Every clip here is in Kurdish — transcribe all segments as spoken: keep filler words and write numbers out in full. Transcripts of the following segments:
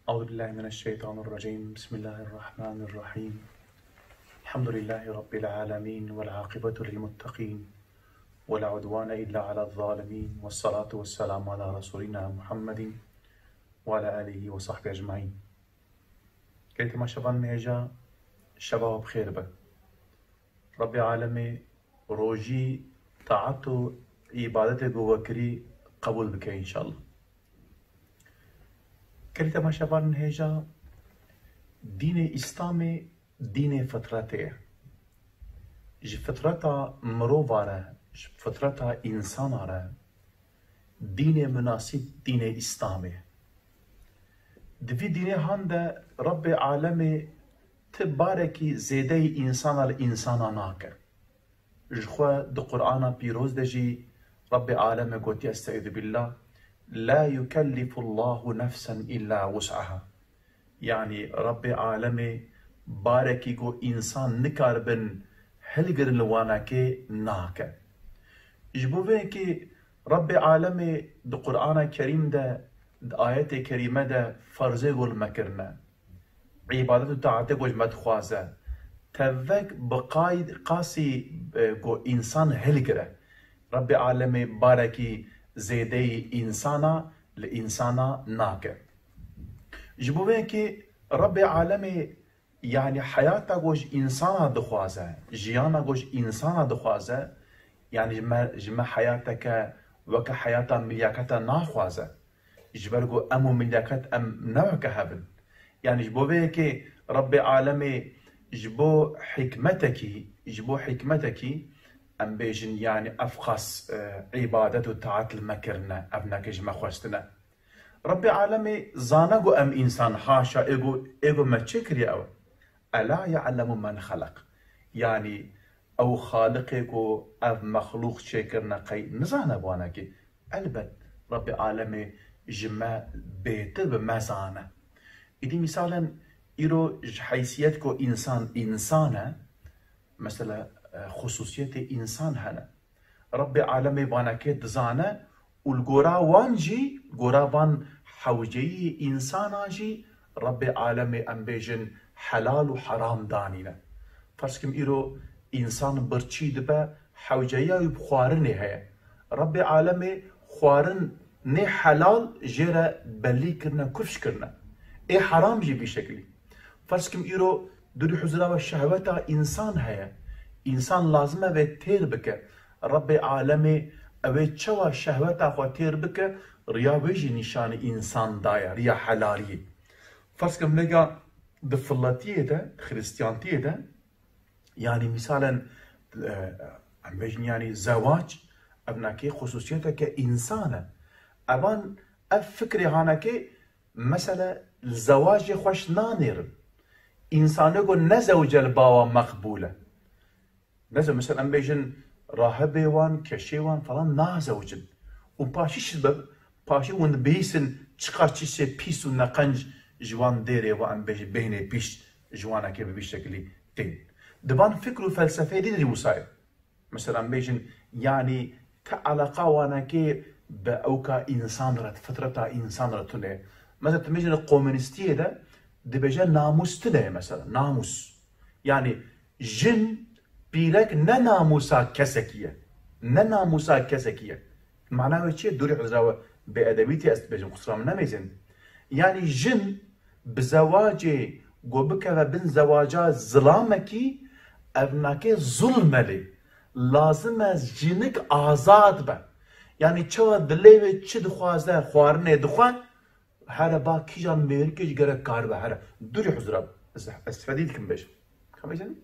أعوذ بالله من الشيطان الرجيم. بسم الله الرحمن الرحيم. الحمد لله رب العالمين، والعاقبة للمتقين، ولا عدوان إلا على الظالمين، والصلاة والسلام على رسولنا محمد وعلى آله وصحبه أجمعين. Gelî temaşevanên hêja, şeva we bi xêr be. Rabbê Alemê rojî, taet û îbadetê ku we kirî qebûl bike înşallah. Gelî temaşevanên hêja, dînê Îslamê dînê fitretê ye. Ji fitreta mirova re, ji fitreta însana re dînê munasîb dînê Îslamê ye. Di vî dînê han de Rabbê Alemê ti barekî zêdeyî însana li însana nake. Ji xwe di Qur'ana Pîroz de jî Rabbê Alemê gotiye, Estaizu billah, "La yukellifullahu nefsen illa wus'aha." Yanî Rabbê Alemê barekî ku însan nikaribin hilgirin li wanakê nake. Ji bo vê yekê Rabbê Alemê di Qur'ana Kerîm de, di ayetê kerîme de ferzê ku li me kirine. Îbadet û taetê ku ji me dixwaze. Tevek bi qay-, qasî, e, ku însan hilgire. Rabbê Alemê barekî zêdeyî însana li însana nake. Ji bo vê yekê Rabbê Alemê, yanî heyata ku ji însana dixwaze, jiyana ku ji însana dixwaze, yanî ji me, ji me heyateke weke heyata milyaketa naxwaze. Ji ber ku em û milyeket em ne weke hev in. Yanî ji bo vê yekê Rabbê Alemê ji bo hikmetekî, ji bo hikmetekî em bêjin, yanî ev qas, e, îbadet û taet li me kirine, ev neke ji me xwestine. Rabbê Alemê zane ku em însan, haşa, ê ku, ê ku me çêkiriye ew. Ela ya'lemu men xelaq. Yanî ew Xaliqê ku ev mexlûq çêkirine qey nizane bi wanekê? Elbet Rabbê Alemê ji me bêtir bi me zane. Îdî mîsalen îro ji heysiyet ku însan însan e, mesela, e, xusûsiyetê însan hene. Rabbê Alemê vanekê dizane û li gora wan jî, li gora van hewceyiyê însana jî Rabbê Alemê, em bêjin, helal û heram danîne. Ferz kim îro însan birçî dibe, hewceyiya wî bi xwarinê heye. Rabbê Alemê xwarinê helal jê re belî kirine, kufş kirine. Ê heram jî vî şeklî. Ferz kim îro dûrî huzura we şehweta însan heye. Însan lazim e vê têr bike. Rabbê Alemê ew ê çawa şehweta xwe têr bike, riya wê jî nîşanî însan daye, riya helaliyê. Ferz kim vêga di filetiyê de, di xiristiyantiyê de, yanî mîsalen, e, em bêjin, yanî zewac, ev nakê xusûsiyeteke însan e. Evan ev fikrê hanekê, mesele, li zewacê xweş nanêrin. Însanê ku nezewce li bawa meqbûl e. Neze, mesela, em bêjin, rahibê wan, keşê wan falan nazewicin. Û paşî şi be, paşî hûn dibihîsin çiqas çişê pîs û neqenc ji wan dêrê ve, em bêjin, bêhnê pîş ji wanekê bi vî şekilî tên. Di van fikr û felsefeyê dî de wisa ye. Mesela, em bêjin, yanî ti eleqa wanekê bi ewka însan re, fitreta însan re tune. Mesela, tu bêjin, li komûnîstiyê de dibêje namûs tune ye, mesela, namûs. Yanî jin, pîrek ne namûsa kesekî ye. Ne namûsa kesekî ye. Mana wê çi ye? Dûrî huzra we bêedebîtî ez dibêjim, qusura min nemêzin. Yanî jin bi zewacê ku bikeve bin zewaca zilamekî, ev nake zulm e lê. Lazim e jinik azad be. Yanî çawa dilê wê çi dixwaze, xwarinê dixwe, here ba kîjan mêrikê jî gerek karibe here. Dûrî huzra, ez, ez fedî dikim bêjim. Ka bêjin?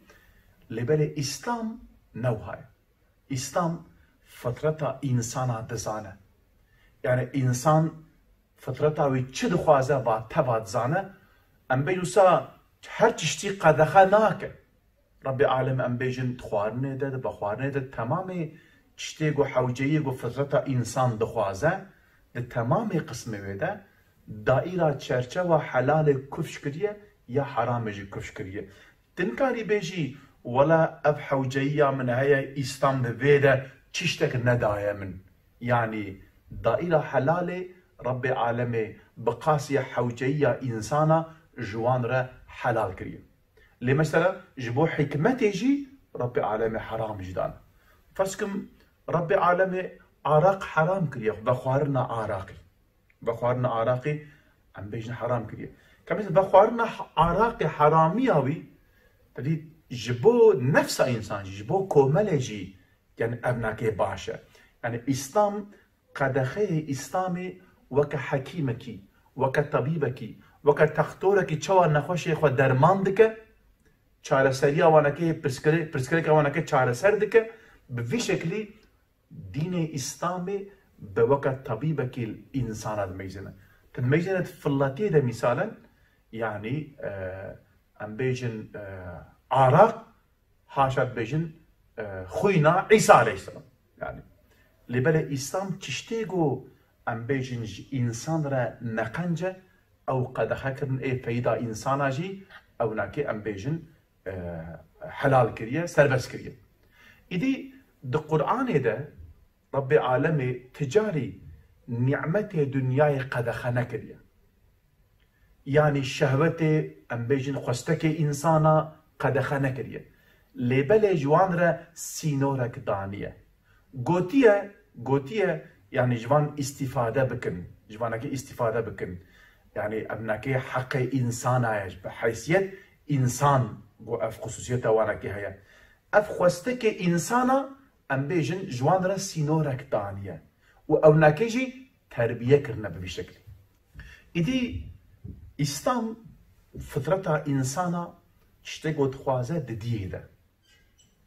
Lê belê Îslam ne wiha ye. Îslam fitreta însana dizane. Yanî însan fitreta wî çi dixwaze, va teva dizane. Em bêjin wisa her tiştî qedexe nake. Rabbê Alem, em bêjin, di xwarinê de, di vexwarinê de, temamê tiştê ku hewceyiyê ku fitreta însan dixwaze, di temamê qismê wê de, daîra, çerçewa helalê kufş kiriye ya heramê jî kufş kiriye. Tu nikarî bêjî, wela ev hewceyiya min heye, Îslam di vê de tiştek nedaye min. Yanî daîra helalê Rebbê alemê bi qasiya hewceyiya însana ji wan re helal kiriye. Lê mesela ji bo hikmetê jî Rebbê alemê heram jî dane. Ferz kim Rebbê alemê araq heram kiriye, vexwarina araqî. Vexwarina araqî em bêjin heram kiriye. Ka mesela vexwarina araqê heramiya wî, tedî ji bo nefsa însan jî, ji bo komelê jî, yani ev nake baş e. Yani Îslam, qedexeyê Îslamê weke hekîmekî, weke tebîbekî, weke textorekî çawa nexweşê xwe derman dike, çareseriya wanekê, pirsgirê-, pirsgirêka wanekê çareser dike, bi vî şeklî dînê Îslamê bi weke tebîbekî însana dimeyzêne. Ti dimeyzêne di filatiyê de mîsalen, yani, e, em bêjin, e, araq, haşa dibêjin, e, xwîna Îsa aleyhisselam. Yani, lê belê Îslam tiştê ku em bêjin ji însan re neqenc e, ew qedexe kirin ê feyda însana jî, ew nake em bêjin, e, helal kiriye, serbest kiriye. Îdî di Qur'anê de Rebbê alemê ti carî nîmetê dinyayê qedexe nekiriye. Yanî şehwetê, em bêjin xwestekê însana qedexe nekiriye. Lê belê ji wan re sînorek daniye. Gotiye, gotiye, yanî ji van îstîfade bikin, ji vanekê îstîfade bikin. Yanî ev nake heqê însana ye, bi heysiyet însan ku ev xusûsiyeta wanekê heye. Ev xwestekê însana, em bêjin, ji wan re sînorek daniye û ew nake jî terbiye kirine bi vî şeklî. Îdî Îslam fitreta însana tiştê ku dixwaze didiyê de.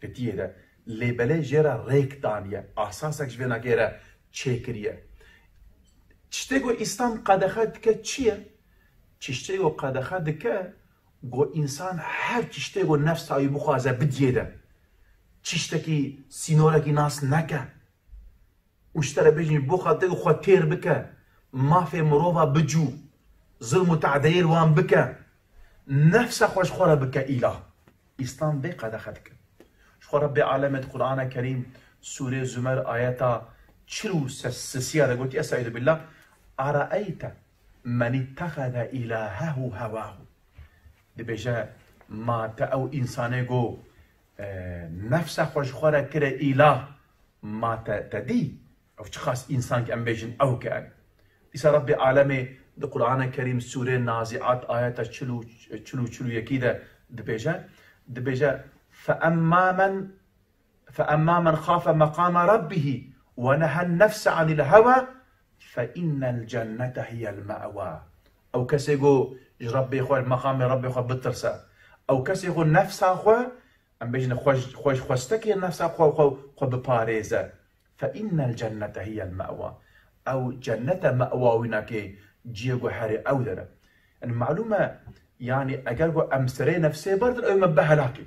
Didiyê de. Lê belê jê re rêk daniye. Asasek ji vê nake re çêkiriye. Tiştê ku Îslam qedexe dike çi ye? Tiştê ku qedexe dike, ku însan her tiştê ku nefsa wî bixwaze bidiyê de. Tiştekî, sînorekî nas neke. Û ji te re bêjin, bo xatirê xwe têr bike, mafê mirova bicû, zilm û tadeyê li wan bike, nefsa xwe ji xwe re bike îlah. Îslam vê qedexe dike. Ji xwe Rebbê alemê di Qur'ana Kerîm, Sûrê Zumer, ayeta çil û sisiya de gotiye, Estaizu billah, "Eraeyte men ittehede ilahehu hewahu." Dibêje, ma te ew însanê go, e, nefsa xwe ji xwe re kire îlah, ma te, te dî? Ew çiqas însankî em bêjin ew ke en. Dîsa Rebbê alemê di Qur'ana Kerîm, Sûrê Naziat, ayeta çil û, çil û, çil û yekî de dibêje, dibêje, "Fe emmâ men, fe emmâ men xafe meqame Rabbihî ve nehen nefse anil hewa, fe innel cennete hiyel me'wa." Ew kesê ku ji Rebbê xwe, meqamê Rebbê xwe bitirse, ew kesê ku nefsa xwe, em bêjin xwe, xwe, xwestekê nefsa xwe, xwe, xwe biparêze, "Fe innel cennete hiyel me'wa." Ew cennete me'wa wî nake, ciyê ku herê ew dere. Yani malûm e, yani eger ku em serê nefsê berdin, ew me bi helakê.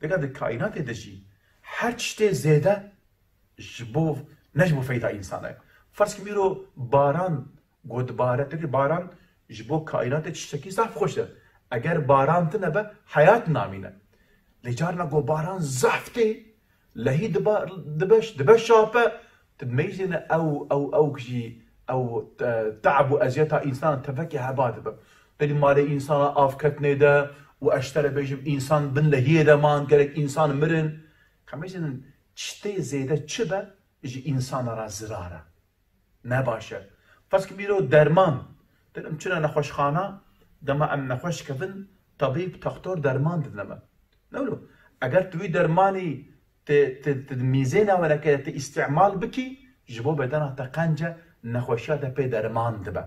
Dika di kaînatê de jî her tiştê zêde ji bo, ne ji bo feyda însana ye. Ferz kim îro baran, ku dibare, tevî baran ji bo kaînatê tiştekî zaf xweş e. Eger baran tine be, heyat namîne. Lê carna ku baran zaf tê, lehî diba-, dibe, dibe şape, tu meyzêne ew, ew, ew jî, ew te-, te'b û eziyeta însan tevekê heba dibe. Belî malê însana av ketnê de û ez ji te re bêjim, însan bin lehiyê de man, gerek însan mirin. Ka meyzênin tiştê zêde çi be, ji însana re zirar e. Ne baş e. Ferz kim îro derman. Dilim çine nexweşxana, dema em nexweş kevin, tebîb, textor derman didine me. Ne wilo? Eger tu wî dermanî ti, ti, ti mîzêna we neke, ti îstîmal bikî, ji bo bedena te qenc e, nexweşiya te pê derman dibe.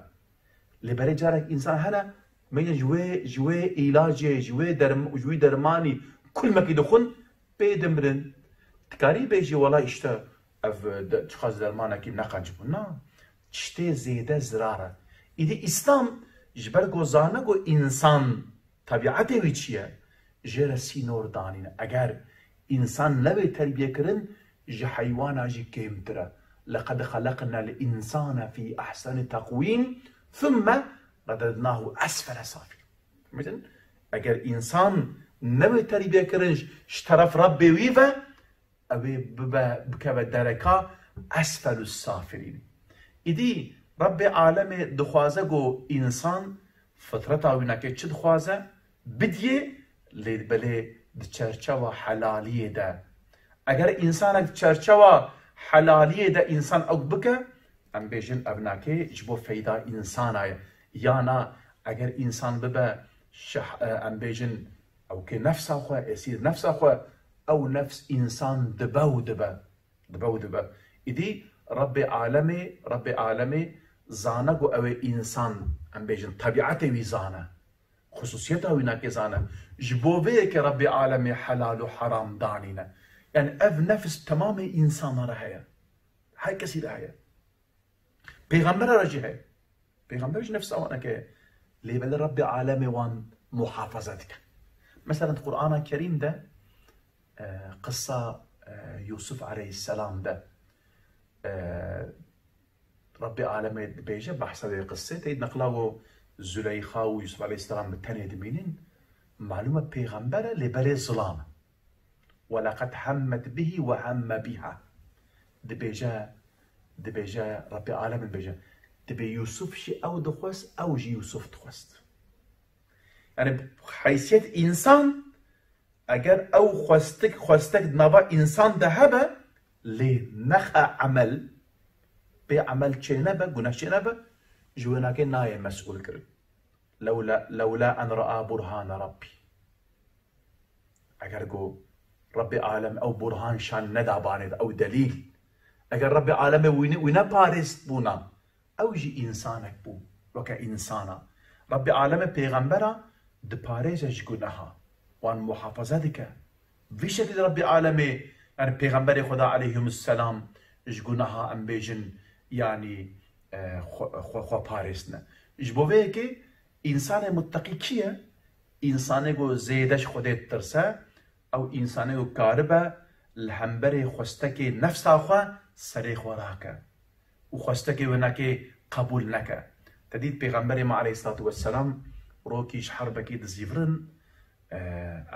Lê berê carek însan hene, meyne ji wê, ji wê îlacê, ji wê derm-, ji wî dermanî kulmekî dixwin, pê dimirin. Dikarî bêjî, wela îşte ev de-, çiqas dermanekî neqenc bû. Na, tiştê zêde zirar e. Îdî Îslam ji ber ku zane ku însan tebîetê wî çi ye, jê re sînor danîne. Eger însan nebe terbiye kirin, ji heywana jî kêmtir e. "Leqed xeleqnel însane fî ehseni teqwîm, thumme redednahu esfele safilîn." Dibêjin, eger însan nebe terbiye kirin ji, ji teref Rebbê wî ve, ew ê bibe, bikeve dereka esfelu safilîn. Îdî Rebbê alemê dixwaze ku însan fitreta wî nake çi dixwaze, bidiyê, lê belê di çerçewa helaliyê de. Eger însanek di çerçewa helaliyê de însan ew bike, em bêjin ev nake ji bo feyda însana ye. Yana eger însan bibe şeh-, e, em bêjin ew kê nefsa xwe, esîr nefsa xwe, ew nefs însan dibe û dibe. Dibe û dibe. Îdî Rebbê alemê, Rebbê alemê zane ku ew ê însan, em bêjin, tebîetê wî zane. Xusûsiyeta wî nake zane. Ji bo vê yekê Rebbê alemê helal û heram danîne. Yani ev nefs temamê însana re heye. Her kesî re heye. Pêxembera re jî heye. Pêxember jî nefsa wan heye. Lê belê Rebbê alemê wan muhafaza dike. Mesela di Qur'ana Kerîm de, e, qissa, e, Yusuf aleyhisselam de, e, Rebbê alemê dibêje, behsa wê qissê tê neqla ku Zuleyxa û Yusuf aleyhisselam bi tenê dimînin. Malûm e pêxember e, lê belê zilam e. "Welaqad hemmet bihi ve hemme biha." Dibêje, dibêje, Rebbê alemê dibêje. Dibê Yusuf jî ew dixwest, ew jî Yusuf dixwest. Yani heysiyet însan, eger ew xwestik, xwestek di nava însan de hebe, lê nexe emel, bê emel çênebe, guneh çênebe, ji wê nake nayê mesûl kirin. Lewla, lewla en raa burhane Rabbî. Eger ku Rebbê alem ew burhan şan neda banê de, ew delîl. Eger Rebbê alemê wî ne, wî neparêst bûna, ew jî însanek bû, weke însana. Rebbê aleme pêxembera diparêze ji guneha, wan muhafaza dike. Vî şekilî Rebbê alemê, yani pêxemberê Xweda aleyhimusselam ji guneha em bêjin, yani, e, xwe, xwe, xwe parêstine. Ji bo vê yekê însanê mutteqî kî ye? Însanê ku zêde ji Xwedê ditirse, ew însanê ku karibe li hemberê xwestekê nefsa xwe serê xwe rake û xwestekê winekê qebûl neke. Te dît Pêxemberê me aleyhissalatu vesselam rokî ji herbekî dizîvirin, e,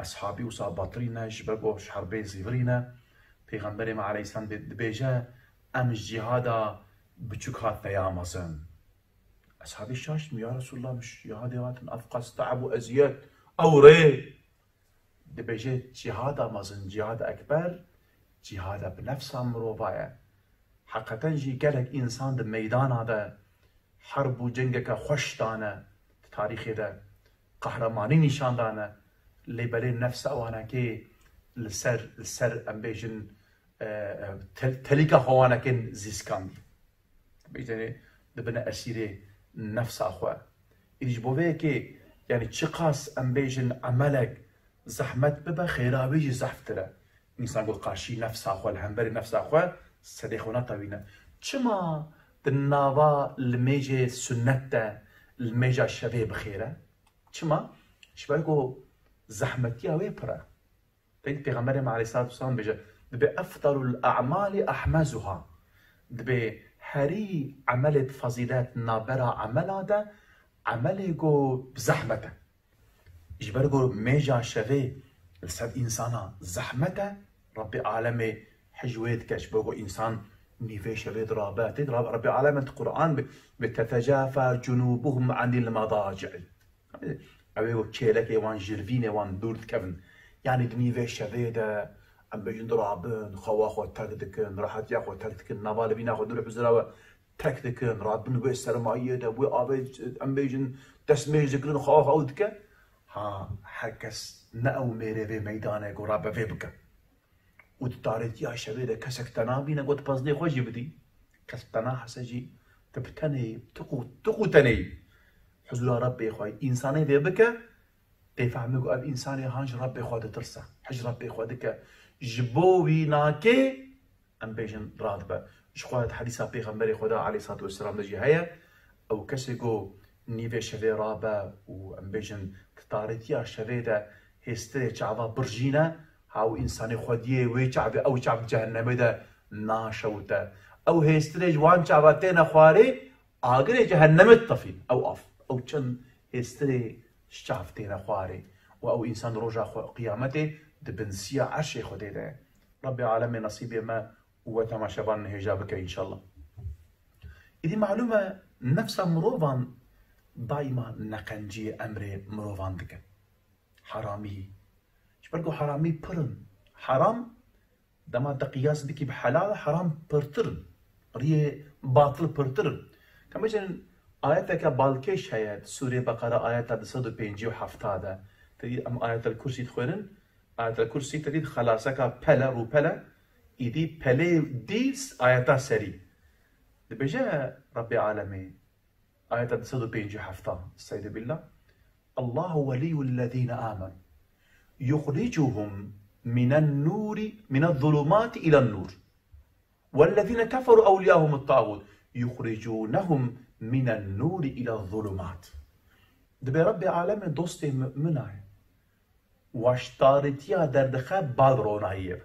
eshabî wisa batirîne, ji ber ku ji herbê zîvirîne. Pêxemberê me aleyhisselam dê-, dibêje, "Em ji cîhada biçûk hatine ya mezin." Eshabî şaş dibin, "Ya Resulallah, em ji cîhadê hatin, ev qas te'eb û eziyet, ew rê." Dibêje, "Cîhada mezin, cîhada ekber, cîhada bi nefsa mirova ye." Heqeten jî gelek însan di meydana de herb û cengeke xweş dane, di tarîxê de qehremanî nîşan dane, lê belê nefsa wanekê li ser, li ser, em bêjin, e, e, tel-, telîka xwe wanekên zîskandî. Bêjinê dibine esîrê nefsa xwe. Îdî ji bo vê yekê, yani çiqas em bêjin emelek zehmet bibe, xêra wê jî zehftir e. Însan ku qarşî nefsa xwe, li hemberî nefsa xwe serê xwe netewîne. Çima di nava limêjê sunnet de limêja şevê bi xêr e? Çima? Ji ber ku zehmetiya wê pir e. Peyk Pêxemberê me aleyhissalatu vesselam dibêje, dibê, "Efdalul a'mali ahmezuha." Dibê herî emelê bi fezîlet nabera emela de emelê ku bi zehmet e. Ji ber ku mêja şevê li ser însana zehmet e, Rebbê alemê hej wê dike, ji bo ku însan nîvê şevê dirabe. Tê dirabe, Rebbê alemê di Qur'an bi, bi "Tetecafa cunubuhum anil medaci'i." Ew ê ku kêlekê wan, jirvînê wan dûr dikevin. Yanî di nîvê şevê de em bêjin dirabin, xewa xwe terk dikin, rehetiya xwe terk dikin, nava livîna xwe dûr huzura we terk dikin, radibin wê sermayiyê de, wê avê, em bêjin destmêj dikirin, xewa xwe ew dike. Ha, her kes ne ew mêrê vê meydanê ku rabe vê bike. Û di tarîtiya şevê de kesek tena bîne, got, "Pezdê xwe jî bidî." Kes tena hese jî, tu bi tenê, tu qû, tu qû tenê yî. Huzura Rebbê xwe, însanê vê bike, tê fehmê ku ev însanê han ji Rebbê xwe ditirse, hij Rebbê xwe dike. Ji bo wî nakê, em bêjin, radibe. Ji xwe di hedîsa Pêxemberê Xweda aleyhissalatu vesselam de jî heye, ew kesê ku nîvê şevê rabe û, em bêjin, di tarîtiya şevê de hêstirê çava birjîne, ha ew însanê xwediyê wê çavê, ew çav di cehennemê de naşewite. Ew hêstirê ji wan çava têne xwarê, agirê cehennemê ditefîn. Ew av, ew çend hêstirê ji çav têne xwarê. Û ew însan roja xwe qiyametê di bin siya erşê Xwedê de ye. Rebbê alemê nesîbê me û we temaşevan hêja bike înşallah. Îdî malûm e, Nefsa mirovan daîma neqenciyê emrê mirovan dike. Heramî. Ji ber ku heramî pir in. Heram, dema te qiyas bikî bi helal, heram pirtir in. Riyê batil pirtir in. Ka bêjin, ayeteke balkêş heye, Sûrê Beqere ayeta du sed û pêncî û hefta de. Te dî em Ayetel Kursî dixwênin. Ayetel Kursî te dî xelaseka pele, rûpele, îdî pelê dîs ayeta serî. Dibêje Rebbê Alemê, ayeta du sed û pêncî û heft, Estaizu billah. Allahu weliyyullezîne amenu. Yuxricuhum minen nûri, minez-zulumati ilen-nûr. Wellezîne keferu ewliyahumut-tağût. Yuxricûnehum minen nûri ilez-zulumât. Dibê Rebbê Alemê dostê mumina ye. Wa ji tarîtiya derdixe bal ronayiyê ve.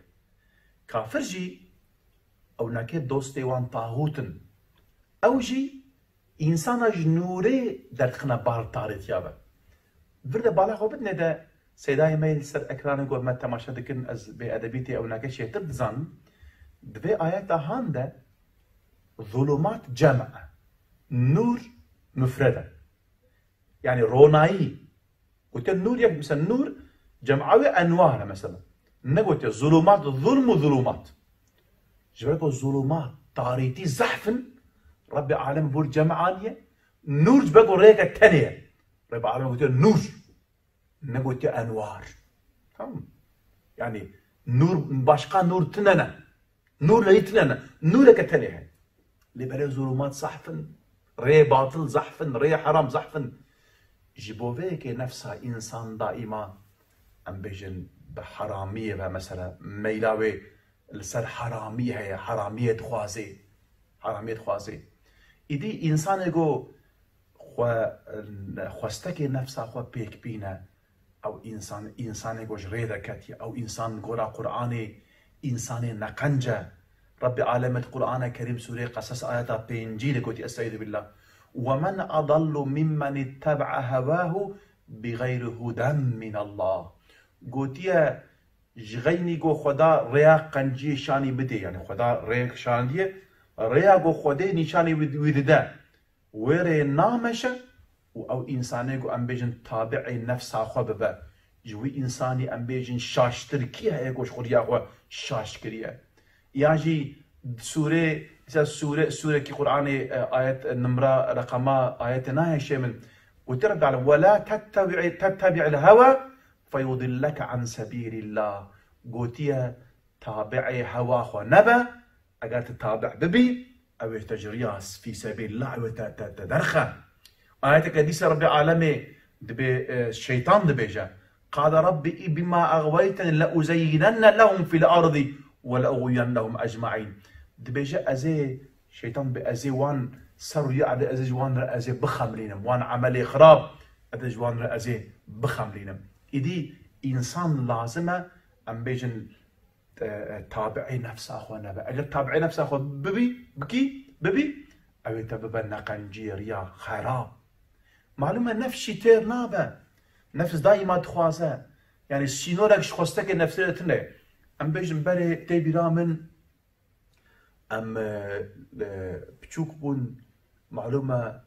Kafir jî, ewnekê dostê wan taxût in. Ew jî însana ji nûrê derdixine bal tarîtiya ve. Vir de bala xwe bidinê de, seydayê me li ser ekranê ku me temaşe dikin, ez bêedebîtê ewneke çêtir dizanim. Di vê ayeta han de zulumat cem e. Nûr mufred e. Yani ronayî. Gotiye nûr yek, mesela nûr cem'a wê enwar e mesela. Negotiye zulumat, zulm û zulumat. Ji ber ku zulumat, tarîtî zehf in, Rebbê Alem bûr cem aniye. Nûr ji ber ku rêyeke tenê ye. Rebbê Alem gotiye nûr. Negotiye enwar. Tamam. Yani nûr, başka nûr tine ne. Nûr leyî tine ne. Nûreke tenê heye. Lê belê zulûmat zehf in, rê batil zehf in, rê heram zehf in. Ji bo vê yekê nefsa însan daîma, em bêjin, bi heramiyê ve, mesela, meyla wê li ser heramî heye, heramiyê dixwazê, heramiyê dixwazê. Îdî însanê ku xwe, xwestekê nefsa xwe pêk bîne, ew însan, însanê ku ji rê de ketiye, ew însan gora Qur'anê însanê neqenc e. Rebbê Alemê di Qur'ana Kerîm Sûreyê Qesas ayeta pêncî de gotî, Estaizu billah, "Ve men adallu mimmen ittebe'a hevahu bi gayri huden minallah." Gotiye, ji xeynî ku Xweda rêya qenciyê şanî bidê, yani Xweda rêyek şandiye, rêya ku Xwedê nîşanî wî, wî dide. Wê rê nameşe û ew însanê ku em bêjin tabi'ê nefsa xwe bibe. Ji wî însanî em bêjin şaştir kî heye ku ji xwe riya xwe şaş kiriye? Yan jî sûrê, mesela sûre, sûrekî Qur'anê, e, ayet, e, nimra, reqema ayetê nayê şê min. Gotiye Rebbi Alem, "Ve la tettebi'i, tettebi'il hewa feyudilleke an sebîlillah." Gotiye, tabi'ê hewa xwe nebe, eger tu tabi' bibî, ew ê te ji riya fî sebîlillah, ew ê te, te, te derxe. Ayeteke dîsa Rebbê Alemê dibê, e, şeytan dibêje, "Qale Rabbi bima eğweyteni le uzeyyinenne lehum fil ardi ve le uğwiyennehum ecmaîn." Dibêje, "Ez ê, şeytan dibê, ez ê wan ser rûyê erdê, ez ê ji wan re, ez ê bixemlînim. Wan emelê xirab, ez ê ji wan re, ez ê bixemlînim." Îdî însan lazim e, em bêjin, e, e, tabi'ê nefsa xwe nebe. Eger tabi'ê nefsa xwe bibî, bikî, bibî, ew ê te bibe neqenciyê riya xerab. Malûm e, nefs jî têr nabe. Nefs daîma dixwaze. Yani sînorek ji xwestekê nefsê de tune. Em bêjin berê tê bîra min, em, e, e, piçûk bûn, malûm e,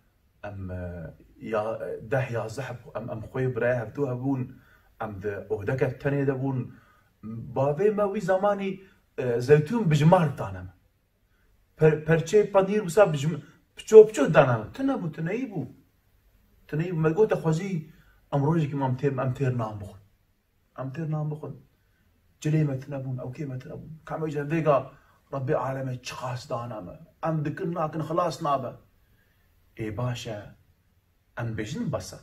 em, e, ya, deh yazdeh, em, em xwê birayê hevdû hebûn, em di ohdeke tenê de bûn. Bavê me wî zemanî, e, zeytûn bijmar dane me. Per-, perçeyê penîr wisa bijm-, piço piço dane me. Tune bû, tuneyî bû. Tuneyî bû. Me gote xwezî em rojekî me em têr, em têr nan bixwin. Em têr nan bixwin. Cilê me tune bûn, ewkê me tune bûn. Ka em bêjin vêga Rebbê Alemê çiqas dana me. Em dikin nakin xilas nabe. Ê baş e. Em bêjin bes e.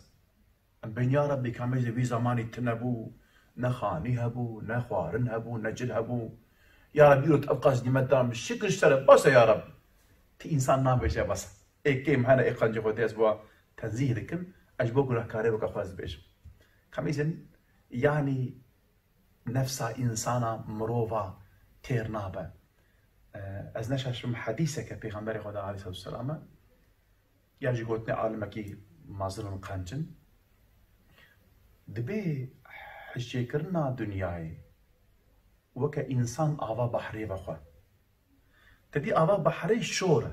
Em bên ya Rebbî, ka em bêjin vî zemanî tune bû, ne xanî hebû, ne xwarin hebû, ne cil hebû. Ya Rebbî, îro tu ev qas nîmet da min, şikir ji te re, bes e ya Rebbî. Ti însan nabêje bes e. Ê kêm hene ê qencê xwe dê ez bo tenzîh dikim, ez ji bo gunehkarê weke xwe ez dibêjim. Ka em bêjin, yanî nefsa însana mirova têr nabe. E, ez neşaşim hedîseke Pêxemberê Xweda aleyhisselatu vesselam e, ya jî gotinê alimekî mezin in qenc in. Dibê hişçêkirina dinyayê weke însan ava behrê vexwe. Te dî ava behrê şor e.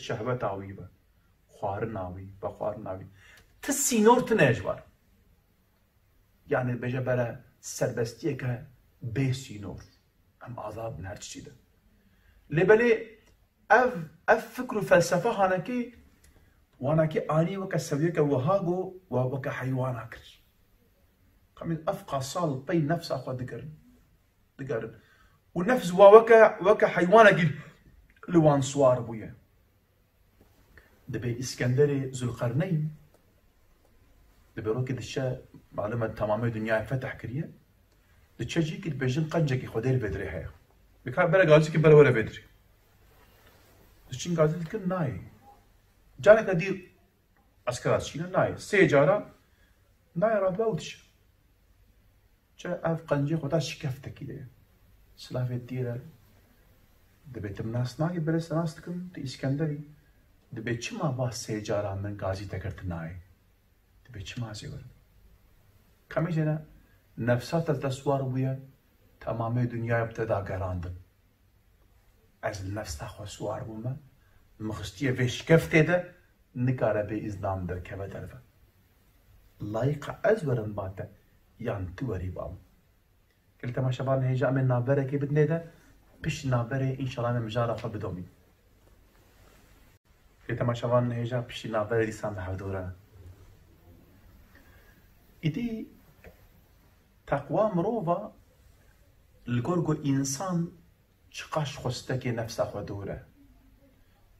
şehweta wî be, xwarina wî, vexwarina wî. Ti sînor tine ji wan. Yani bêje bere serbestiyeke bê sînor. Em azad bin her tiştî de. Lê belê ev, ev fikr û felsefe hanekî, wanekî anî weke sewiyeke wiha got, we weke heywana kir. Kamî ev qasal pey nefsa xwe digerin. Digerin. Û nefs wa weke, weke heywanekî li wan siwar bûye. Dibê Îskenderê Zulqerneyn, dibê rokê diçe, malum e, temamê dinyayê feteh kiriye. Diçe cîkî dibêjin qencekî xwedê li vê dirê heye. Dikar bere gazîkî bere were vê dirê. Diçin gazî dikin nayê. Careke dî eskera dişîne nayê. Sê cara nayê radibe û diçe. Çi ev qencê xwe da şikeftekî de ye. Silavê dîre. Dibê tu nas nakî, berê te nas dikim, tu Îskenderî. Dibê çima va sê cara min gazî te kir tu nayê? Dibê çima ez ê werim? Kamî jêne nefsa te li te siwar bûye, temamê dinyayê bi te da gerandin. Ez li nefsa xwe siwar bûme, min xistiye vê şikeftê de, nikare bê îzna min derkeve derve. Layîqa ez werim ba te, yan tu werî ba min? Gelî temaşevan hêja em ê navberekê bidinê de, piştî navberê înşallah em ê mijara xwe bidomîn. Gelî temaşevan hêja piştî navberê dîsan li hevdû re. Îdî teqwa mirova li gor ku însan çiqas xwestekê nefsa xwe dûr e.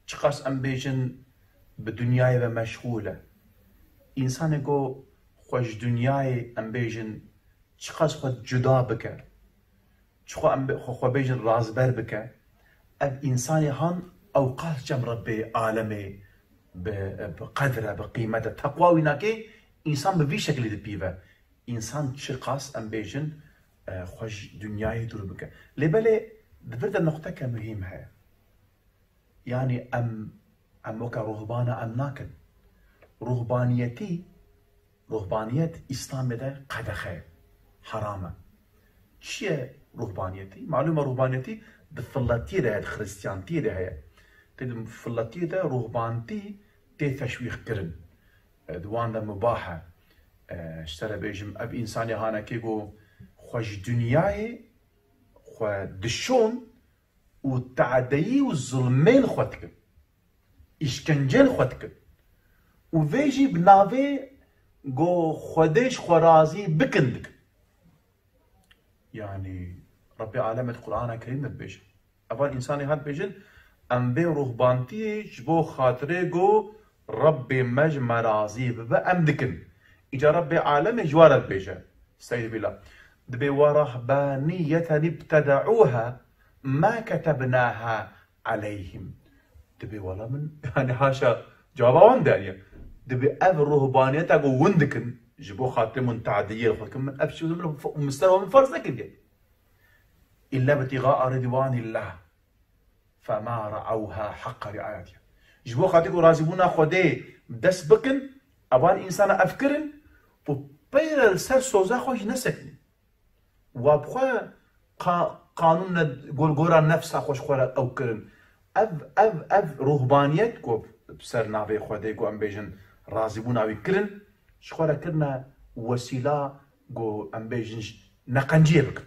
Çiqas em bêjin bi dinyayê ve meşxûl e. Însanê ku xwe ji dinyayê em bêjin çiqas xwe cuda bike. Çiqas em bê-, xwe, xwe bêjin razber bike. Ev însanê han ew qas cem Rebbê alemê bi, bi qedr e, bi qîmet e. Teqwa wî nake, însan bi vî şeklî dipîve. Însan çiqas em bêjin, e, xwe ji dinyayê dûr bike. Lê belê di vir de noqteke muhîm heye. Yanî em, em weke ruhbana em nakin. Ruhbaniyetî, ruhbaniyet Îslamê de qedexe ye, heram e. Çi ye ruhbaniyetî? Malûm e ruhbaniyetî di filetiyê de heye, di xiristiyantiyê de heye. Tê di filetiyê de ruhbantî tê teşwîq kirin. E, di wan de mubah e. E, ji te re bêjim, ev însanê hanekê ku xwe ji dinyayê xwe dişon û teadeyî û zilmê li xwe dikin. Îşkence li xwe dikin. Û vê jî bi navê ku Xwedê ji xwe razî bikin dikin. Yanî Rebbê alemê di Qur'ana Kerîm de dibêje. Evan însanê hat bêjin, em vê ruhbantiyê ji bo xatirê ku Rebbê me ji me razî bibe, em dikin. Îca Rebbê alemê ji wa re dibêje. Estağfirullah. Dibê, "Ve rahbaniyeten ibteda'uha ma ketebnaha aleyhim." Dibê, "Wela min, yani haşa, cevaba wan deriye." Dibê, "Ev ruhbaniyeta ku win dikin, ji bo xatirê min teadiyê xwe dikin, min ev şî min, min ser min ferz nekiriye. İlla ibtiga'a ridwanillah. Fema ra'awha haqqa riayetiha." Ji bo xatir ku razîbûna Xwedê dest bikin, evan însana ev kirin û peyre li ser soza xwe jî nesekinîn. Wa bi xwe qa-, qanûn ne, gor-, gora nefsa xwe ji xwe re ew kirin. Ev, ev, ev ruhbaniyet ku bi ser navê Xwedê ku em bêjin razîbûna wî kirin, ji xwe re kirine wesîla ku em bêjin ji neqenciyê bikin.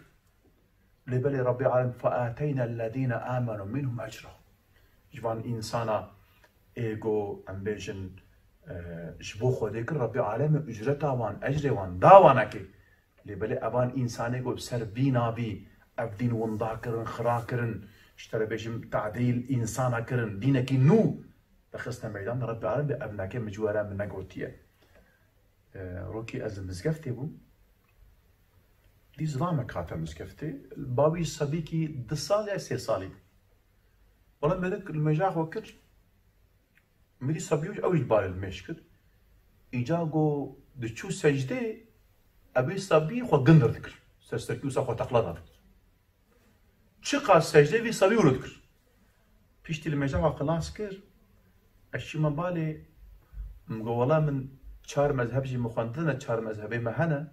Lê belê Rabbê Alem, "Feateyna ellezîne amenu minhum ecrahum." Ji van însana ê ku em bêjin, e, ji bo Xwedê kir, Rabbê Alemê ucreta wan, ecrê wan da wanekê. Lê belê evan însanê ku bi ser vî navî ev dîn winda kirin, xira kirin, ji te re bêjim tadeyî însana kirin, dînekî nû vexistine meydan, Rabbê Alem bê ev neke min ji we re min negotiye. E, rokî ez li mizgeftê bûm. Dî zilamek hate mizgeftê. Bawî sebîkî du sal ya sê salî bû. Wala mêrik li mêja xwe kir. Mirî sebî ew jî balê li mêj kir. Îca go diçû secdê, evê sebî xwe gindir dikir. Ser serkî wisa xwe teqla da dikir. Çiqas secdê vî sebî wilo dikir. Piştî li mêja xwe xilas kir. Ez çûme balê, min got, "Wela min çar mezheb jî min xwendine, çar mezhebê me hene.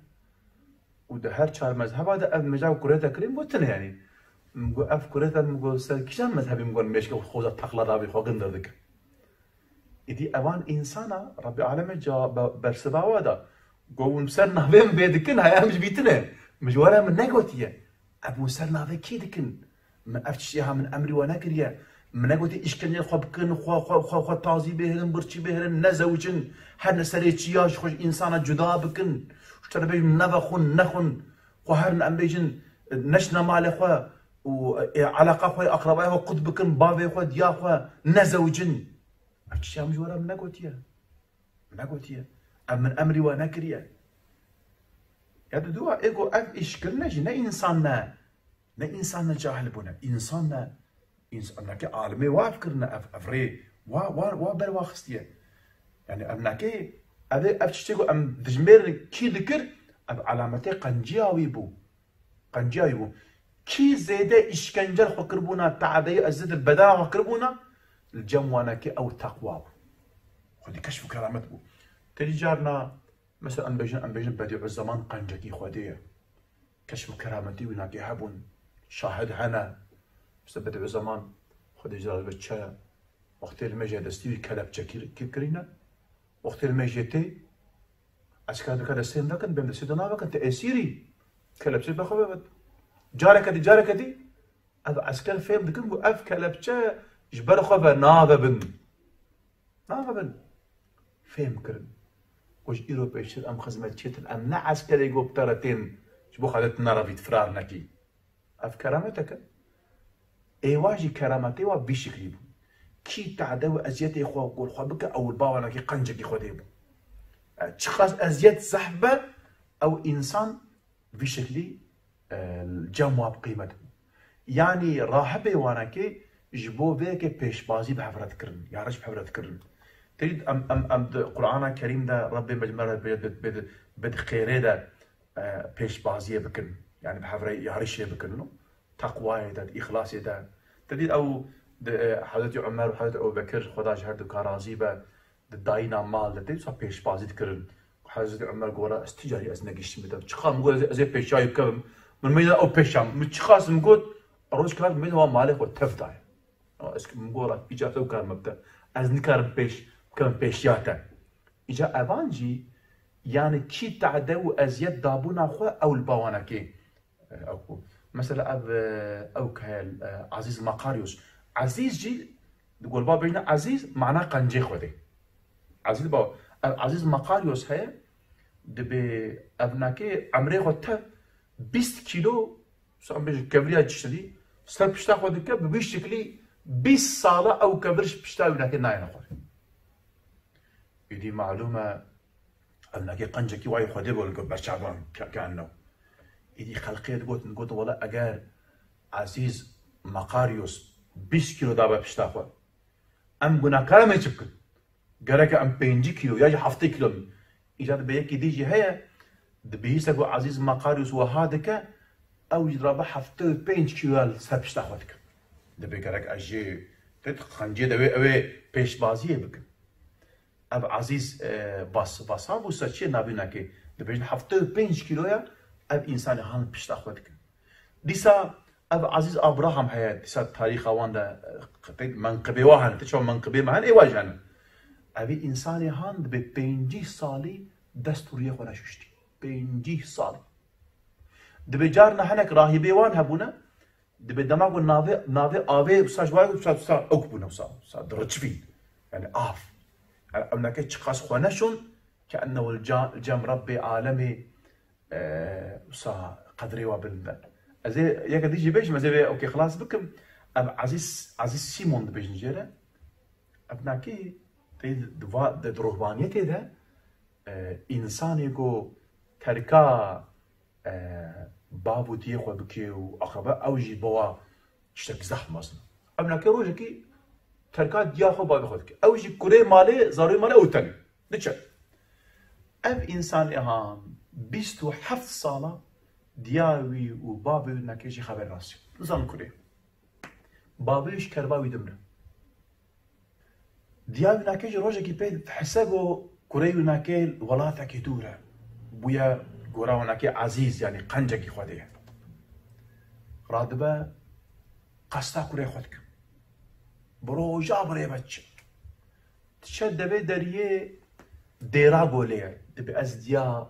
Û di her çar mezheba de ev mêja kureta kirî min got tune yanî." Min got, "Ev kureta min got ser kîjan mezhebî min got mêj ke xwe da teqla da vî xwe gindir dike." Îdî evan însana Rabbê Alemê ca-, be-, bersiva wa da. Got, "Hûn ser navê min vê dikin, haya em ji bî tune. Min ji we re min negotiye. Ev hûn ser navê kî dikin? Min ev tiştê ha min emrî we nekiriye. Min negotî îşkenceyê xwe bikin, xwe, xwe, xwe, xwe tazî bihêlin, birçî bihêlin, nezewicin, her ne serê çiya ji xwe ji însana cuda bikin. Ji te re bêjim nevexwin, nexwin. Xwe herin em bêjin neçine malê xwe û, e, eleqa xwe, aqrebayê xwe qut bikin, bavê xwe, diya xwe, nezewicin." Ev tiştê em ji we re min negotiye. Min negotiye. Ev min emrî we nekiriye. Ya di dua ê ku ev îş kirine jî ne însan ne, ne însan ne cahil bûne. Însan ne, însan neke alimê wa ev kirine, ev, ev rê wa, wa, wa ber wa xistiye. Yani ev neke, ev, ev tiştê ku em dijmêrin kî dikir, ev alametê qenciya wî bû. Qenciya wî bû. Kî zêde îşkence li xwe kiribûna, teadeyî eziyet li bedena xwe kiribûna, li cem wanekê ew teqwa bû. Xwedî keşf û keramet bû. Tedî carna, mesela em bêjin, em bêjin Bedîuzzeman qencekî Xwedê ye. Keşf û kerametî wî nakê hebûn. Şahid hene. Mesela Bedîuzzeman Xwedê Celal ve çe wextê li mêjê destî wî kelepçe kir-, kir-, kirîne. Wextê li mêjê tê, esker dike destê min vekin, bêm destê de navekin, te esîrî. Kelepçe be xwe ve. Careke dî, careke dî, ev esker fêm dikin ku ev kelepçe ji ber xwe ve nave bin. Nave bin. Fêm kirin. Ku ji îro pêştir em xizmetçiyê tin, em ne eskerê ku bi te re tên, ji bo xwe te nerevît, firar nekî. Ev kerametek e. Êwa jî kerametê wa vî şiklî bû. Kî tade û eziyetê xwe gor xwe bike, ew li ba wanekî qencekî Xwedê bû. E, çiqas eziyet zehf be, ew însan vî şiklî, e, cem wa bi qîmet bû. Yanî rahibê wanekê ji bo vê yekê pêşbazî bi hev re dikirin, yariş bi hev re dikirin. Têdî em, em, em di Qur'ana Kerîm de Rebbê me ji me re bê, bê, bê, bê di xêrê de e, pêşbaziyê bikin. Yani bi hev re yarişê bikin. No? Teqwayê de, îxlasê de. Te dît ew di, e, Hezretî Umer û Hezretî Ebu Bekir, Xweda ji her du ka razî be, di dayîna mal de tê wisa pêşbazî dikirin. Hezretî Umer got, "Wela ez ti carî ez negihiştime te. Çiqas min got ez, ez ê pêşiya wî bikevim. Min meyda ew pêşiya min. Min çiqas min got, roj kat meyda wan malê xwe tev daye." Ama ez min got, "Wela îcar te ew kar mebte. Ez nikarim pêş, bikevim pêşiya te." Îca evan jî, yani kî tade û eziyet dabûna xwe ew li ba wanekê, e, ew ku. Mesela ev, e, ew ku heye, e, Azîz Makaryos. Azîz jî, di gol ba bêjne Azîz, mana qencê Xwedê. Azîz ba, ev Azîz Makaryos heye, dibê ev nakê emrê xwe te bîst kîlo, Wisa em bêjin kevriya çiştidî, ser pişta xwe dike, bi vî şiklî bîst sala ew kevir ji pişta wî nakê nayêne xwarê. Îdî malûm e, ev nakê qencekî wayê Xwedê bû li gor berçavan ke-, ke enno. Îdî xelqê digotin, gotin, "Wela eger Azîz Makaryos bîst kîlo dabe pişta xwe, em gunahkar em ê çi bikin?" Gereke em pêncî kîlo ya jî heftê kîlo bin. Îca dibê yekî dî jî heye, dibihîse ku Azîz Makaryos wiha dike, ew jî rabe heftê û pênc kîlo ya li ser pişta xwe dike. Dibê gerek ez jê te xenciyê de wê, ew ê pêşbaziyê bikin. Ev Azîz, e, Vas-, Vasav û Saçiyê navî nakê. Dibêjin heftê û pênc kîlo ya ev însanê han pişta xwe dikin. Dîsa Ev Ezîz Abraham heye, dîsa tarîxa wan de, e, qe-, menqibê wan hene, ti çawa menqibê me hene, ê wan jî hene. Evî însanê han dibe pêncî salî dest û rûyê xwe neşuştî. Pêncî salî. Dibe carna hinek rahîbê wan hebûne, dibe dema ku navê, navê avê wisa ji wan wisa, wisa ewk bûne, wisa, wisa diriçivîn. Yani av. Yani ew neke çiqas xwe neşon, ke ennehu ca-, cem Rebbê alemê, e, wisa qedrê wa bilind e. Ez ê yeke dî jî bêjim, ez ê vê okê xilas bikim. Ev Ezîz, Ezîz Sîmon dibêjin jê re. Ev nakê tê di va-, di, di ruhbaniyetê de, e, însanê ku terka, e, bav û diyê xwe bike û akraba, ew jî bo wa tiştek zehf mezin. Ev nakê rojekî terka diya xwe bavê xwe dike. Ew jî kurê malê, zarokê malê ew tenê. Diçe. Ev însan ehan bîst û heft sala diya wî û bavê wî nakê jî xeber nasiyo. Nizan kurê. Bavê wî ji kerba wî dimre. Diya wî nakê jî rojekî pê dihese ku kurê wî nakê li welatekî dûr e. Bûye gora wî nakê Ezîz, yanî qencekî Xwedê ye. Radibe qesta kurê xwe dike. Bi roja bi rê ve diçe. Diçe devê deriyê dêra golê ye. Dibe ez diya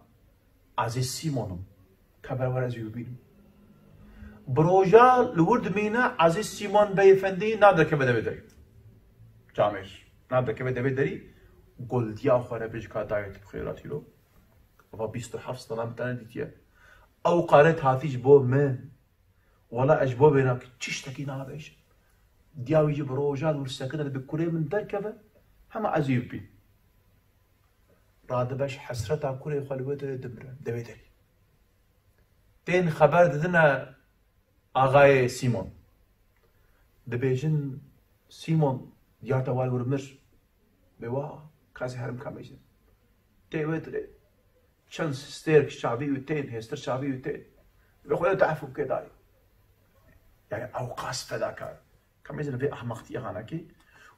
Ezîz Sîmon im. Keve were ez wî bibînim. Bi roja li wir dimîne Ezîz Sîmon Bey Efendî nav derkeve devê derî. Camêr. Nav derkeve devê derî, gol diya xwe re bêje ka dayê tu bi xêr hatî lo. Eva bîst û heft sala min te nedîtiye. Ew qaret hatî ji bo min. Wela ez ji bo vêna ki çi ştekî nabêjim. Diya wî jî bi rojan wir sekine dibe kurê min derkeve, hema ez wî bibînim. Radibe ji hesreta kurê xwe li wê derê dimire, devê derî. Tên xeber didine axayê Sîmon. Dibêjin, Sîmon, diya te wa li wir mir. Bê wa, kasê herim kamêjin. Tê wê dirê. Çend stêrk çavî wî tên, hêstir çavî wî tên. Vê xwe de efû kê dayî. Yani ew qas fedakar. Kamêjin vê ahmaqtiyê hanakê.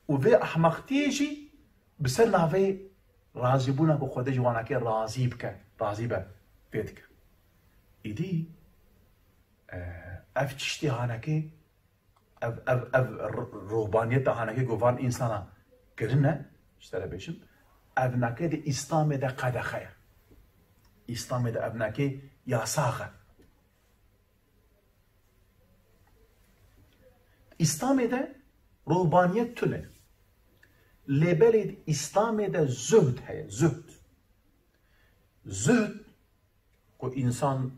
Û vê ahmaqtiyê jî bi ser navê razîbûna ku Xwedê ji wanakê razî bike, razî be, pê dike. Îdî, e, ev tiştê hanekê, ev, ev, ev r-, ruhbaniyeta hanekê ku van însana kirine, ji te re bêjim, ev nake di Îslamê de qedexe ye. Îslamê de ev nake yasax e. Îslamê de ruhbaniyet tune. Lê belê di Îslamê de zuhd heye, zuhd. Zuhd, ku însan,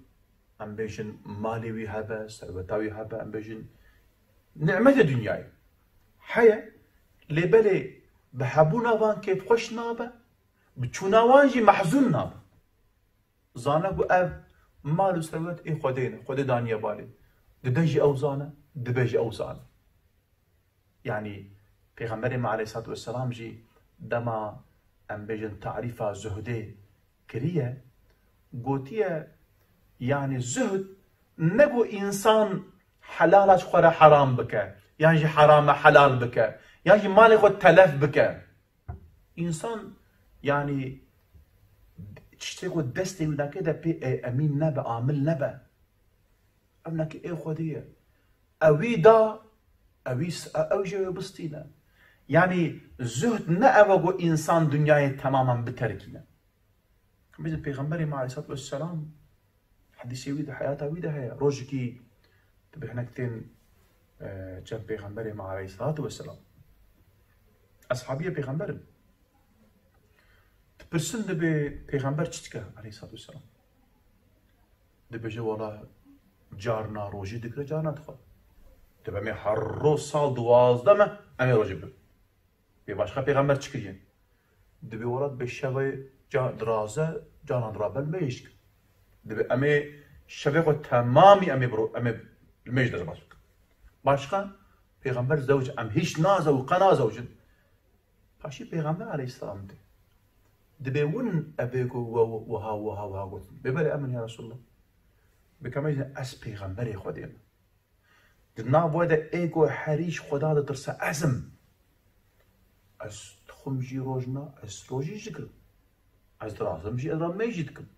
em bêjin, malê wî hebe, serweta wî hebe, em bêjin, nimetê dinyayê heye, lê belê bi hebûna van kêfxweş nabe, bi çûna wan jî mehzûn nabe. Zane ku ev mal û serwet ê Xwedê ne, Xwedê daniye balê. Dide jî ew zane, dibe jî ew zane. Yanî Pêxemberê me aleyhissalatu vesselam jî dema, em bêjin, tarîfa zuhdê kiriye, gotiye, yanî zuhd ne ku însan helala ji xwe re heram bike, yan jî herame helal bike, yan jî malê xwe telef bike. Însan, yanî, tiştê ku destê wî nake de pê, e, emîn nebe, amil nebe. Ev nake ê Xwedê ye. Ewî da, ewî s-, e-, ew jê wê bistîne. Yanî, zuhd ne ev e ku însan dinyayê temamen biterkîne. Bêjin Pêxemberê me aleyhissalatu vesselam, hedîsê wî de, heyata wî de heye. Rojekî dibe hinek tên, e, cem Pêxemberê me aleyhissalatu vesselam. Eshabiyê Pêxember in. Dipirsin, dibê Pêxember çi dike aleyhissalatu vesselam? Dibêje, wela carna rojî digre, carna dixwe. Dibe, em ê her roj sal duwazdeh meh, em ê rojî bibin. Bê başqa pêxember çi kiriye? Dibê welat bê şevê ca-, diraze, canan dirabe li mêj dikin. Dibê em ê şevê xwe temamî em ê biro-, em ê li mêj de rebas bikin. Başqa pêxember zewc em hîç nazew-, qe nazewcin. Paşî pêxember aleyhisselam dê. Dibê win evê ku we-, we-, wiha, wiha, wiha gotin. Bê belê em in ya Resulullah. Bê kemê ez pêxemberê Xwedê me. Di nav we de ê ku herî ji Xweda ditirse ez im. Ez dixwim jî rojna, ez rojî jî dikim. Ez dirazim jî, ez mêj jî dikim.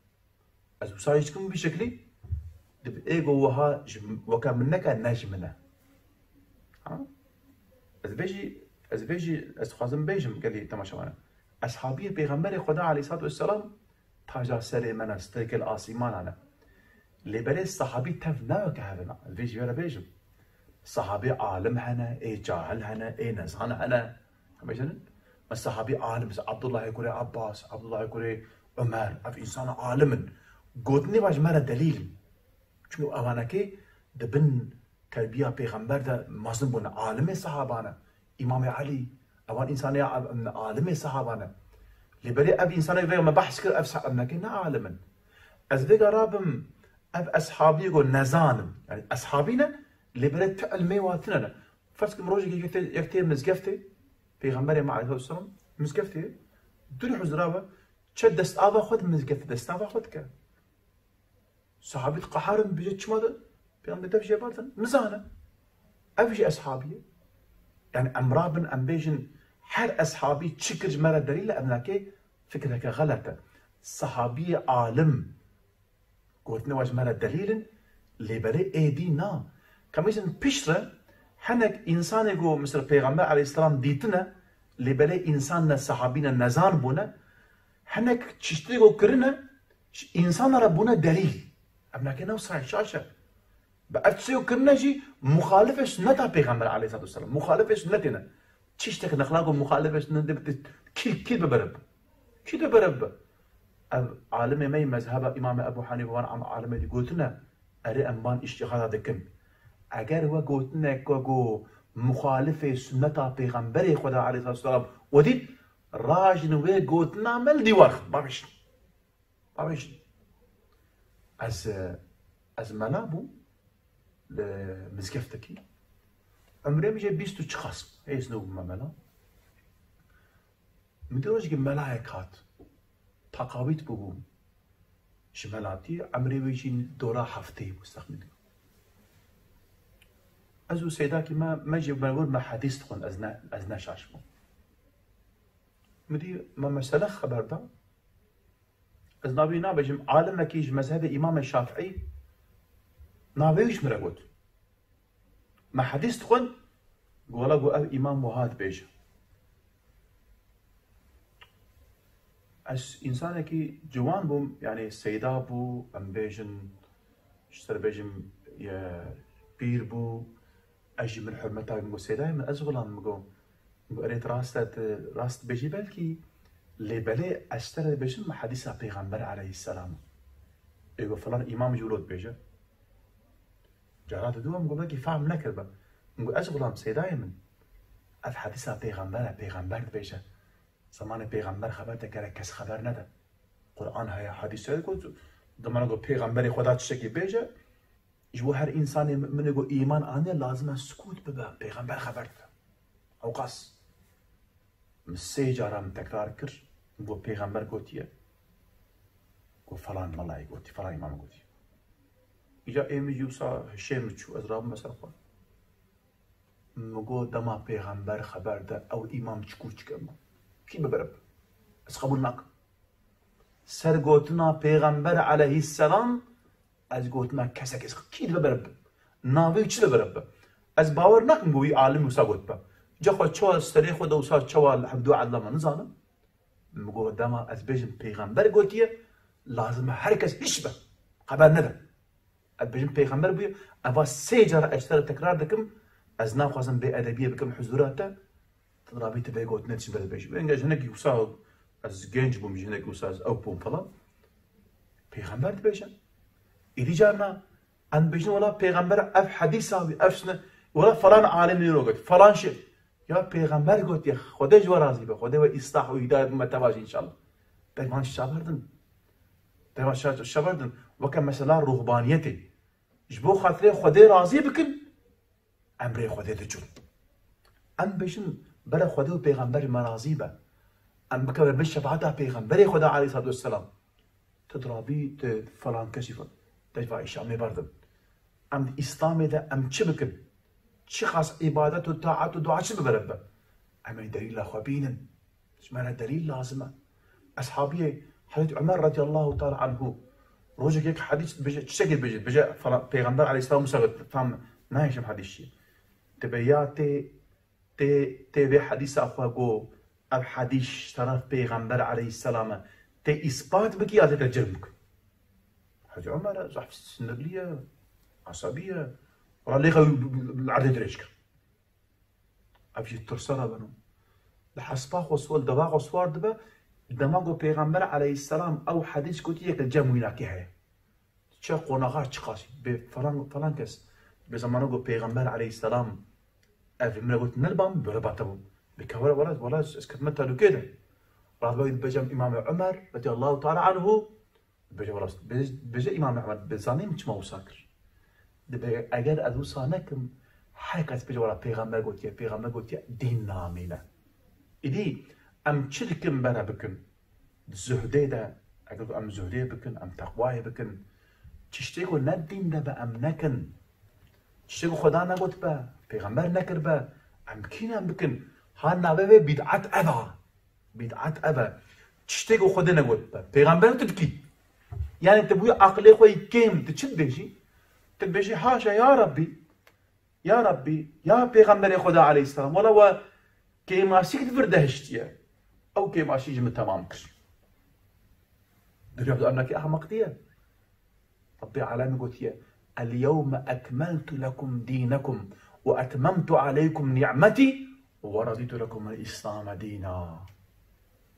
Ez wisa jî dikim vî şeklî. Divê êgo wiha ji, weke min neke, ne ji min e. Ha? Ez vê jî, ez vê jî, ez dixwazim bêjim gelî temaşevanan. Eshabiyê Pêxemberê Xweda aleyhissalatu vesselam taca serê me ne, stêrkê li asîmana ne. Lê belê sahabî tev ne weke hev in. Ez vê jî were bêjim. Sahabî alim hene, ê cahil hene, ê nezan hene. Em bêjin, me sahabî alim, mesela Abdullahê kurê Abbas, Abdullahê kurê Ömer, ev insana alim in. Gotinê ve ji me re delîl in. Çünkü evanekê di bin terbiya pêxember de mezin bûne. Alimê sahaban e. Îmamê Elî, evan însanê alimê sahaban e. Lê belê ev însanê vê me behs kir, ev sa-, ev neke ne alim in. Ez vêga rabim, ev eshabiyê go nezan in. Yani eshabî ne, lê belê ti ilmê wa tune ne. Ferz kim rojekê yek tê, yek tê mizgeftê, Pêxemberê me aleyhisselam, mizgeftê, dûrî huzura ve, çe destava xwe di mizgeftê, destava xwe dike. Sahabî diqeherin, bêje çima de Pêxember tev jê berdin? Nizane. Ev jî eshabî ye. Yani em rabin, em bêjin, her eshabî çi kir ji me re delîl e, ev nake fikreke xelet e. Sahabiyê alim gotinê wa ji me re delîl in, lê belê êdî na. Ka em bêjin piştre hinek însanê ku mesela Pêxember aleyhisselam dîtine, lê belê însan ne, sahabî ne, nezan bûne, hinek çiştê ku kirine, ji însana re bûne delîl. Em nake new sahih şaş e. Bi ev tiştê ku kirine jî muxalifê sunneta Pêxember aleyhissalatu vesselam. Muxalifê sunnetê ne. Çiştek nexla ku muxalifê sunnetê bi kî, kî bi berib? Kî bi berib? Ev alimê me yê mezheba Îmamê Ebu Hanîfe wan am-, alimê dî gotine, erê em ban îştîhada dikin. Eger we gotinek ku, ku muxalifê sunneta Pêxemberê Xweda aleyhissalatu vesselam we dît, rajin wê gotina me li dîwar xin. Bavêjin. Bavêjin. Ez, ez mela bûm li mizgeftekî. Umrê min jê bîst û çiqas bû. Hêz nû bûme mela. Min dî rojekî melayek hat. Taqawît bûbû ji melatî. Umrê wê jî dora heftê bû, texmîn dikim. Ez û seydakî me, me jî me got me hedîs dixwin, ez ne, ez ne şaş bûm. Min dî me mesele xeber da. Ez navê wî nabêjim, alimekî ji mezhebê Îmamê Şafiî navê wî ji min re got. Me hedîs dixwin, got, wela, got, ev Îmam wiha dibêje. Ez însanekî ciwan bûm, yanî seyda bû, em bêjin, ji ser bêjim, ye, pîr bû, ez jî min hurmeta wî, min got, seydayê min, ez xulam, min got, min got, erê tu rast e, tu rast dibêjî belkî, lê belê ez ji te re dibêjim, min hedîsa Pêxember aleyhisselam. Ê got, filan îmam jî wilo dibêje. Cara diduwa min got, belkî fehm nekiribe. Min got, ez xulam seydayê min. Ev hedîsa pêxember e, pêxember dibêje. Zemanê pêxember xeber te kere, kes xeber nede. Quran heye, hedîs heye, got, demana got pêxemberê Xweda tiştekî bêje, ji bo her însanê muminê got îman aniye, lazim e sukût bibe, pêxember xeber dide. Ewqas. Min sê cara min tekrar kir, got, pêxember gotiye, got, falan melayê gotî, falan îmamê gotî. Îca ê min jî wisa hişê min çû, ez rabûme ser xwe. Min got, dema pêxember xeber de, ew îmam çi kûçik e, min got, kî bi berib? Ez qebûl nakim. Ser gotina pêxember aleyhisselam, ez gotina kesek, ez kî dibe berib? Navê wî çi dibe berib? Ez bawer nakim ku wî alim wisa gotibe. Ca xwe çawa serê xwe de wisa çawa li hevdu edlama nizanim. Min got, dema ez bêjim pêxember gotiye, lazim e her kes hiç be. Xeber nede. Ez bêjim pêxember bûye, eva sê cara ez ji te re tekrar dikim, ez naxwazim bêedebiyê bikim huzura te, tu rabî tu vê gotinê dişî berdibêjî. Wenge ji hinekî wisa ez genc bûm, ji hinekî wisa ez ew bûm falan. Pêxember dibêje. Êdî carna em dibêjin wela pêxember ev hedîsa wî, ev sine, wela falan alim nîro got, falan şey. Ya pêxember gotiye, Xwedê ji we razî be, Xwedê we îslah û hîdayet bime teva jî înşallah. Peyvan şaberdin. Peyvan şa-, şaberdin. Weke mesela ruhbaniyetê. Ji bo xatirê Xwedê razî bikin, emrê Xwedê dicûn. Em bêjin, bere Xwedê û pêxember ji me razî be. Em bikeve bin şefaeta pêxemberê Xweda aleyhissalatu vesselam. Tu dirabî, tu falan kesî falan. Te va îşa me berdim. Em di Îslamê de em çi bikin? Çi xas îbadet û taet û dua çi bi me re bibe? Em ê delîla xwe bînin. Ji me re delîl lazim e. Eshabiyê Hezretî Umer radiyallahu teala anhu Rojek yek hadîs dibêje, çiçekê dibêje, dibêje falan, Pêxember aleyhisselam wisa got, tam nahêşim hadîs çi. Dibe ya tê, tê, tê vê hadîsa xwe got, ev hadîs ji teref Pêxember aleyhisselam e, tê îspat bikî ya tê te cirm bikî. Hacı Ömer e, zehf sinirlî ye, esebî ye. Wala lêxa li erdê dirêj kir. Ev jî tirse re beno. Li hespa xwe swar, li deva xwe swar dibe, dema ku Pêxember aleyhisselam ew hedîs gotiye ke cem wînakê heye. Çi qonaxa çiqasî, bê falan, falan kes, bê zamana ku Pêxember aleyhisselam ev min re got, nirban, böyle bate bû. Bê ke were, were, were, ez ketime tehlûkê de. Radbe dibêjim Îmam Ömer, radiyallahu teala anhu, Bêje, wela, bêje, bêje Îmam Ehmed, bi zanî min çima wisa kir. Dibe, eger ez wisa nekim, her kes bêje, wela, Pêxember gotiye, Pêxember gotiye, dîn namîne. Îdî, em çi dikin bere bikin? Zuhdê de, eger em zuhdê bikin, em teqwayê bikin, tiştê ku ne dîn de be, em nekin. Tiştê ku Xweda negot be, Pêxember nekir be, em kî ne em bikin? Ha navê vê bîd'et ev a. Bîd'et ev e. Tiştê ku Xwedê negot be. Pêxember tu dikî. Yani tu bûyî aqilê xwe yî kêm, tu çi dibêjî? Tu dibêjî, haşa ya Rabbî, ya Rabbî, ya Pêxemberê Xweda aleyhisselam. Wela we kêmasîk di vir de hiştiye. Ew kêmasî ji min temam kir. Dinya bi emnekê ehmeq diye. Rabbê alemê gotiye, "El-yewme ekmeltu lekum dînekum ve etmemtu aleykum ni'metî ve radîtu lekumul-îslame dîna."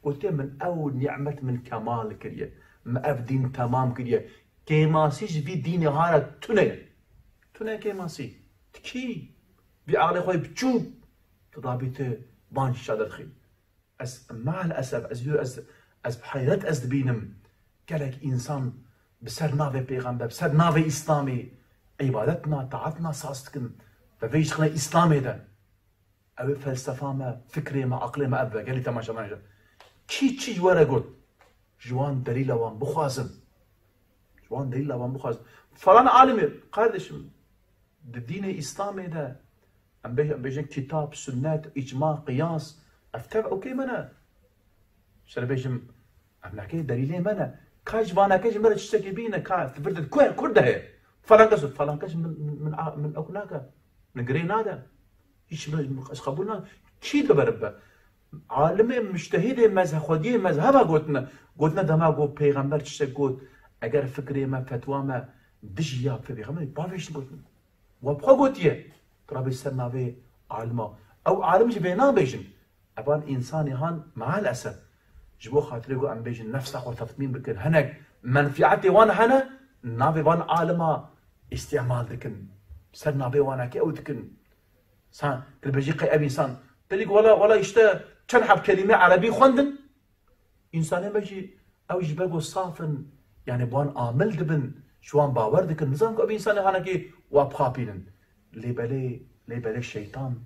Gotiye, min ew ni'met min kemal kiriye, min ev dîn temam kiriye. Kêmasî ji vî dînê ha re tune ye. Tune kêmasî. Tikî, vî aqlê xwe yê biçûk, tu dabî tu van şa derdixî. Ez, me'el esef, ez, ez, ez bi heyret ez dibînim, gelek însan bi ser navê Pêxember, bi ser navê Îslamê îbadetina, taetina saz dikin ve vê jî dixine Îslamê de. Ew ê felsefa me, fikrê me, aqilê me ev be, gelî temaşevanê de. Kî çi ji we re got? Ji wan delîla wan bixwazin. Ji wan delîla wan bixwazin. Falan alimê, kardeşim, di dînê Îslamê de, em bê-, em bêjin kitap, sunnet, îcma, qiyas, ev tev okê me ne. Şer bêjim, em neke delîlê me ne. Ka ji vaneke ji me re tiştekî bîne, ka ev vir de ku, kur de heye. Falan kes, falan kes min, min, min, min ok nake. Min girê nade. Hiç min, ez qebûl nake. Kî dibe beribe? Alimê, mujtehidê, mezhe-, xwediyê mezheba gotine. Gotine dema got, pêxember tiştek got, eger fikrê me, fetwa me dijî ya pêxemberê, bavêjin gotine. We bi xwe gotiye. Tu rabê ser navê alima. Ew alim jî vê nabêjin. Evan însanê han meal esef. Ji bo xatirê ku em bêjin nefsa xwe tetmîn bikin. Hinek menfiatê wan hene, navê van alima îstîmal dikin. Ser navê wanakê ew dikin. Sen, tu dibêjî qey ev însan. Telîk wela, wela işte çend heb kelîme erebî xwendin. Însanê me jî ew ji ber ku saf in, yani bi wan amil dibin, ji wan bawer dikin, nizan ku ev însanê hanekî wa bixapînin. Lê belê, lê belê şeytan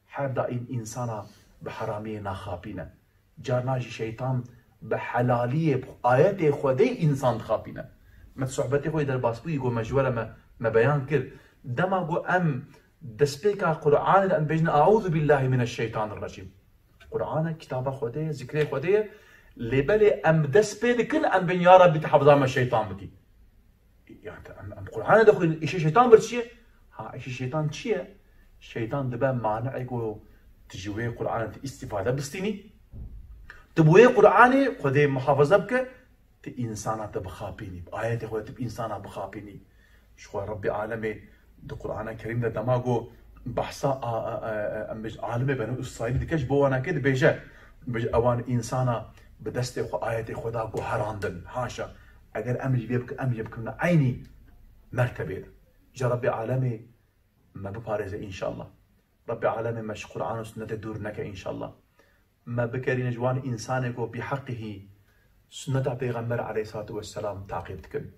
her daîm însana bi heramiyê naxapîne. Carna jî şeytan bi helaliyê, bi ayetê Xwedê însan dixapîne. Me di sohbetê xwe yê derbasbûyî ku me ji we re me, me beyan kir. Dema ku em destpêka Qur'anê de em bêjin, "Eûzu billahî mineşşeytanirrecîm." Qur'an e, kitaba Xwedê ye, zikrê Xwedê ye. Lê belê em dest pê dikin, em bên, "Ya Rabbî, tu hefza me şeytan bikî." Yani em, em Qur'anê de xwînin, îşê şeytan bir çi ye? Ha, îşê şeytan çi ye? Şeytan dibe mani'ê ku tu ji wê Qur'anê tu îstîfade bistînî. Tu bi wê Qur'anê Xwedê muhafaza bike, tu însana te bixapînî. Bi ayetê Xwedê tu bi însana bixapînî. Ji xwe Rabbê alemê di Qur'ana Kerîm de dema ku behsa a, a, a, a, em bêjin alimê Benû Îsraîlî dike, ji bo wanakê dibêje. Dibêje, ewan însana bi destê xwe ayetê Xweda guherandin. Haşa. Eger em jî vê bikin, em jî bikin eynî mertebê de. Ji Rabbê alemê me biparêze înşallah. Rabbê alemê me ji Qur'an û sunnetê dûr neke înşallah. Me bikerîne ji wan însanê ku bîheqî sunneta Pêxember aleyhissalatu vesselam taqîb dikin.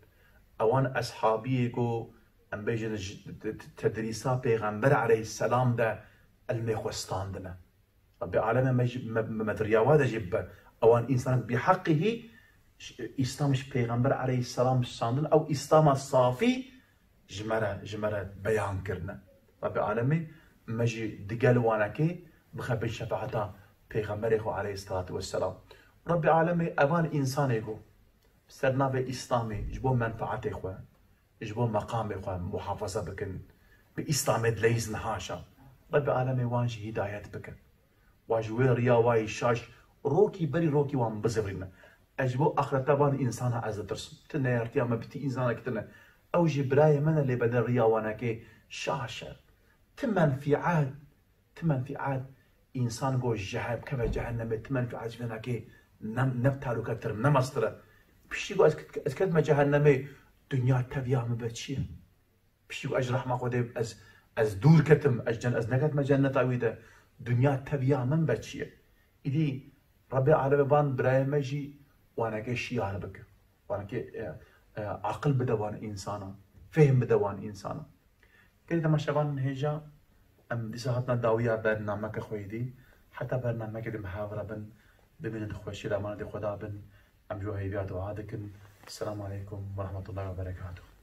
Ewan eshabiyê ku em bêjin ji t-, t-, tedrîsa Pêxember aleyhisselam de ilmê xwe standine. Rabbê alemê me jî, me, me, me di riya wa de jî bibe. Ewan însan bîheqî ş-, Îslam ji Pêxember aleyhisselam standin, ew Îslama safî ji me re, ji me re beyan kirine. Rabbê alemê me jî digel wanekê bixe bin şefaeta Pêxemberê xwe aleyhissalatu vesselam. Rabbê alemê evan însanê ku Ser navê Îslamê ji bo menfaetê xwe, ji bo meqamê xwe muhafaza bikin, bi Îslamê dileyîzin haşa. Rebbi alemê wan jî hîdayet bike. Wan ji wê riya wayî şaş rokî berî rokî wan bizivirîne. Ez ji bo axireta van însana ez ditirsim. Ti neyartiya me bi ti însanekî tine. Ew jî birayê me ne lê bedel riya wanekê şaş e. Ti menfiat, ti menfiat însan go jehe-, keve cehennemê, ti menfiat ji venekê ne, ne taluketir, ne mestir e. Piştî go ez, ez ketime cehennemê, dinya teviya min be çi ye? Piştî ku ez ji rehma Xwedê ez, ez dûr ketim, ez cen-, ez neketime cenneta wî de, dinya teviya min be çi ye? Îdî Rebê alemê van birayê me jî wanekê şiyar bike. Wanekê, e, e, aqil bide wan însana, fêhm bide wan însana. Gelî temaşevanên hêja, em dîsa hatina dawiya bernameke xwe yê dî. Heta bernamekê dî me hev re bin, bimînin xweşî re emanetê Xweda bin. Em ji we hêviya dua dikin. Selamu aleykum ve rahmetullahi ve berekatuhu.